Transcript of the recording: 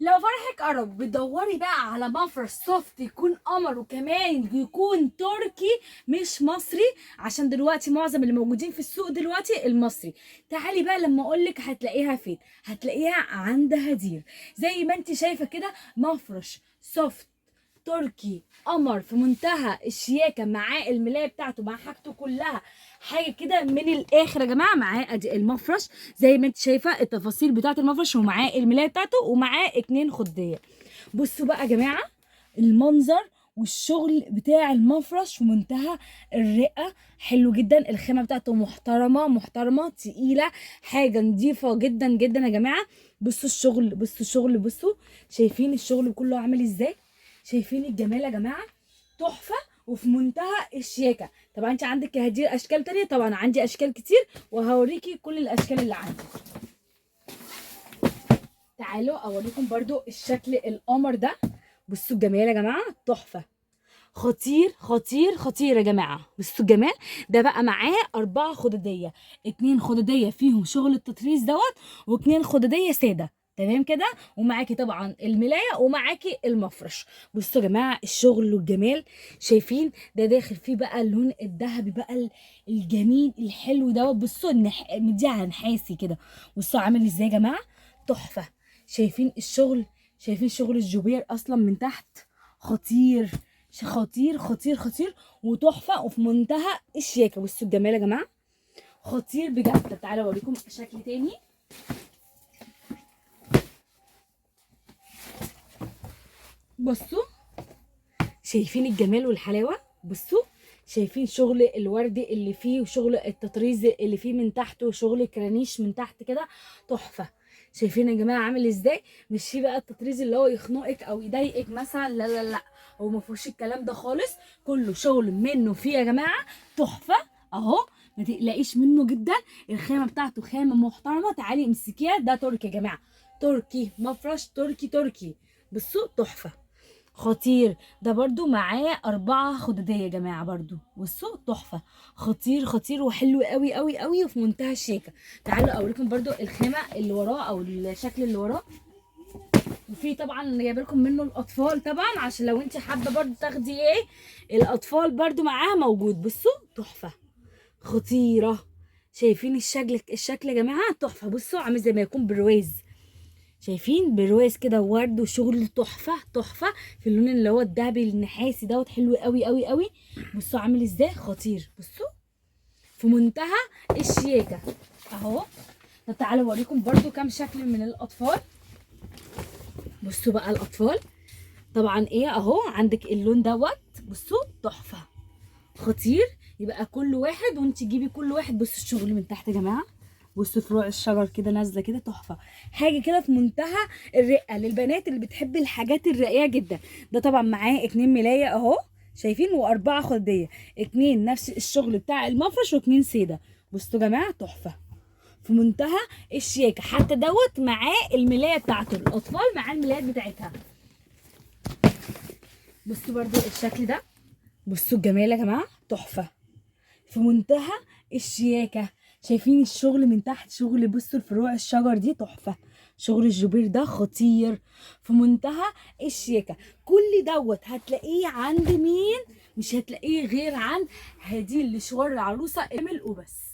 لو فرحك قرب بتدوري بقى على مفرش soft يكون قمر وكمان يكون تركي مش مصري، عشان دلوقتي معظم اللي موجودين في السوق دلوقتي المصري. تعالي بقى لما اقولك هتلاقيها فين. هتلاقيها عند هدير زي ما انت شايفه كده، مفرش soft تركي قمر في منتهى الشياكه، معاه الملايه بتاعته مع حاجته كلها، حاجة كده من الاخر يا جماعة. معاه ادي المفرش زي ما انت شايفه التفاصيل بتاعه المفرش، ومعاه الملايه بتاعته، ومعاه 2 خديه. بصوا بقى يا جماعة المنظر والشغل بتاع المفرش في منتهى الرقة، حلو جدا. الخامة بتاعته محترمه محترمه تقيلة، حاجة نظيفة جدا جدا يا جماعة. بصوا الشغل، بصوا الشغل، بصوا شايفين الشغل كله عامل ازاي، شايفين الجمال يا جماعة، تحفة وفي منتهى الشياكه. طبعا انت عندك يا هدير اشكال تانية؟ طبعا عندي اشكال كتير وهوريكي كل الاشكال اللي عندي. تعالوا اوريكم برضو الشكل القمر ده. بصوا الجمال يا جماعة، تحفة، خطير خطير خطير يا جماعة. بصوا الجمال ده بقى، معاه 4 خداديه، 2 خداديه فيهم شغل التطريز دوت، و2 خداديه ساده، تمام كده. ومعاكي طبعا الملايه ومعاكي المفرش. بصوا يا جماعة الشغل والجمال، شايفين ده داخل فيه بقى اللون الذهبي بقى الجميل الحلو دوت. بصوا مديه على نحاسي كده، بصوا عامل ازاي يا جماعة، تحفة. شايفين الشغل، شايفين شغل الجوبير اصلا من تحت، خطير خطير خطير خطير وتحفه وفي منتهى الشياكه. بصوا الجمال يا جماعة، خطير بجد. طب تعالوا اوريكم شكل تاني. بصوا شايفين الجمال والحلاوه، بصوا شايفين شغل الورد اللي فيه وشغل التطريز اللي فيه من تحت وشغل الكرانيش من تحت كده، تحفة. شايفين يا جماعة عامل ازاي؟ مش فيه بقى التطريز اللي هو يخنقك او يضايقك مثلا، لا لا لا، هو ما فيهوش الكلام ده خالص، كله شغل منه فيه يا جماعة، تحفة اهو، ما تقلقيش منه جدا. الخامة بتاعته خامة محترمه، تعالي امسكيها، ده تركي يا جماعة، تركي، مفرش تركي تركي. بصوا تحفة خطير. ده برضو معاه 4 خداديه يا جماعة برضو، بصوا تحفة خطير خطير وحلو قوي قوي قوي وفي منتهى الشياكه. تعالوا اوريكم برضو الخامة اللي وراه او الشكل اللي وراه. وفي طبعا جايبه لكم منه الاطفال طبعا، عشان لو انت حابة برضو تاخدي ايه الاطفال برضو معاها موجود. بصوا تحفة خطيرة، شايفين الشكل يا جماعة تحفة. بصوا عامل زي ما يكون برواز، شايفين برواز كده وورد وشغل تحفة تحفة في اللون اللي هو الذهبي النحاسي دوت، حلو قوي قوي قوي. بصوا عامل ازاي خطير، بصوا في منتهى الشياكه اهو. طب تعالوا اوريكم برضو كام شكل من الاطفال. بصوا بقى الاطفال طبعا ايه اهو، عندك اللون دوت، بصوا تحفة خطير. يبقى كل واحد وانت تجيبي كل واحد. بصوا الشغل من تحت يا جماعة، بصوا فروع الشجر كده نازله كده تحفة، حاجة كده في منتهى الرقة للبنات اللي بتحب الحاجات الرقيقة جدا. ده طبعا معاه 2 ملايه اهو شايفين، و4 خديه، 2 نفس الشغل بتاع المفرش و2 ساده. بصوا يا جماعة تحفة في منتهى الشياكه. حتى دوت معاه الملايه بتاعته، الاطفال معاه الملايات بتاعتها. بصوا برضو الشكل ده، بصوا الجمال يا جماعة، تحفة في منتهى الشياكه. شايفين الشغل من تحت، شغل بصوا الفروع الشجر دي تحفة، شغل الجبير ده خطير في منتهى الشياكه. كل دوت هتلاقيه عند مين؟ مش هتلاقيه غير عند هدير لشوار العروسة، اعمل وبس.